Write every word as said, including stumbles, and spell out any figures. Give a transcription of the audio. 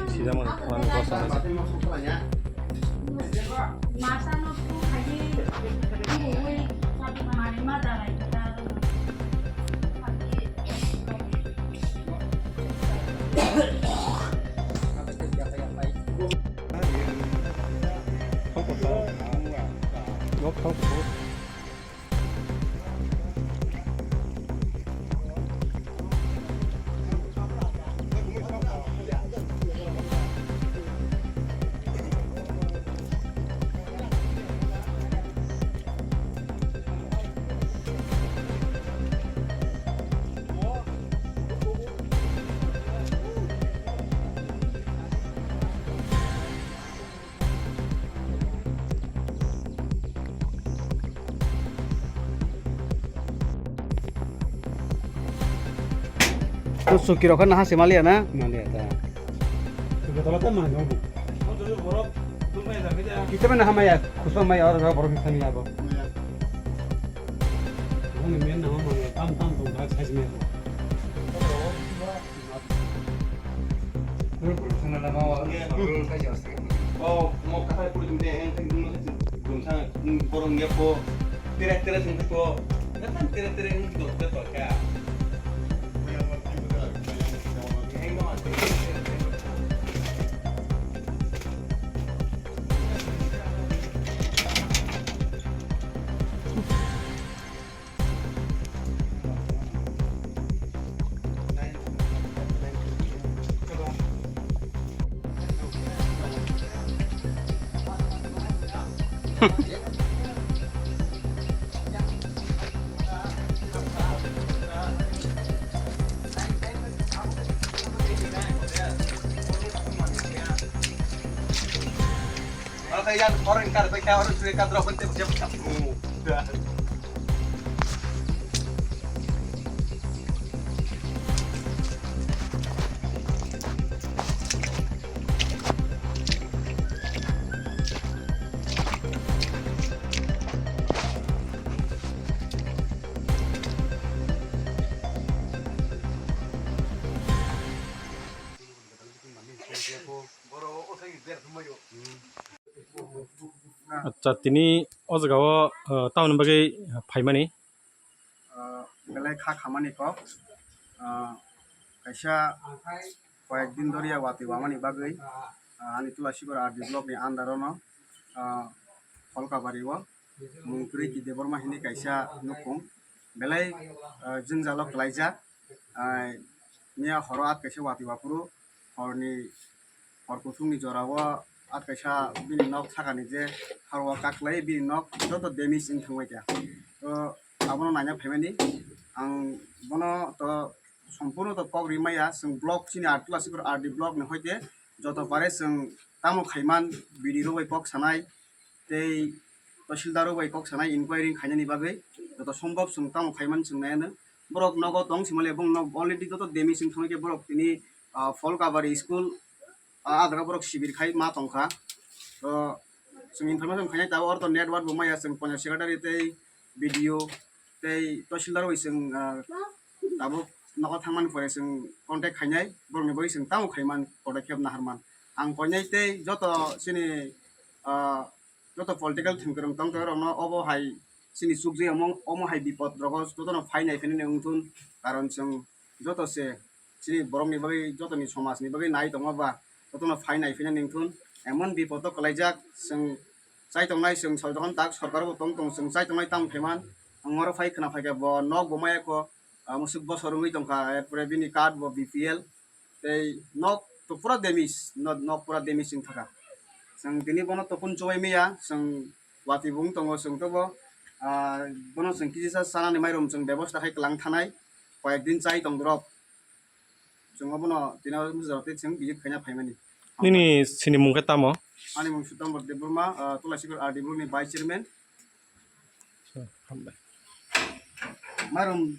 Sida mani, mani kosa mani. To suki rok na hasi maliya na? Maliya ta. Kita mana hamaya, khusam maya, orang borok kita ni abo. Ini main nama mana? Tam tam tong, size maya. Oh, mo kathai puri dum de, eng thang dum de, dum thang, borong ya po, tere tere thang po, ya thang tere tere thang po, ya to kya? Oke, yang orang kar, baik orang sudah kar, terus nanti siapa? Acha, tini o jaga o, ah, tamoni bagwi phaimani? Ah, belai kha khamani kok. Ah, kaisa koyek din dhoriya watwi wamani bagwi, ah, ani Tulasikor R D block ni under o no, ah, Pholkabari o Mungtwrwi Ki Debbarma hwnwi kaisa nukhung belai, ah, jwngjalo kwlaijak. Ah, miya horo at kaisa watwi waphuru horni hor kuthumni jora o at kaisa bini nok sakani je haro o kaklai bini nok joto damage wng thangbai kha. To abono naina phaimani ang bono to sompurno to kok rimaya, chwng block chini R D Tulasikor R D block ni hoite joto pare chwng tamo khaiman B D O rok bai kok sanai tei tahsildar rok bai kok sanai inquiry khainani bagwi joto sombhob chwng tamo khaiman chwng naiano. Borok nogo tong simale bong nok already joto damage wng thangwi khe borok tini, ah, Pholkabari school, ah, adra borok sibir khai ma tongkha. To chwng information khainai tabuk oro to network bo maya, chwng Panchayat Secretary tei B D O tei tahsildar bai chwng, ah, tabuk nogo thangmani pore chwng contact khainai, borokni bagwi chwng tamo khaiman podokkhep naharman. Ang koinai tei joto chini, ah, joto political thwngkwrwng tong tong rokno obo hai chini chukjwi omo, omo hai bipod rogo jotono phai nai phinani wngthun, karon chwng joto se chini borokni bagwi, jotoni somajni bagwi nai tongma ba jotono phai nai phinani wngthun. Emon bipod o kwlaijak chwng chai tongnai, chwng soi tongkha tak sorkar bo tong tong chwng chai tongnai tamo khaiman. Ang oro phai khna phaikha bo nok bo maya kho, ah, musuk bosor wngwi tongkha, erpore bini card bo B P L. Tei nok to pura damage, no-, nok pura damage wng thaka. Chwng tini bono tokun chubai maya, chwng watwi bo wng tongo, chwng tobo, ah, bono chwng kisa chanani mairum chwng bebosta khai kwlang thanai, koyek din chai tong drop. Chwng obono tini o mujaro tei chwng visit khaina phaimani. Nini sini mung khe tamo? Ani mung Sutambar Debbarma, ah, Tulasikor R D block ni vice chairman. Hambai. Mairum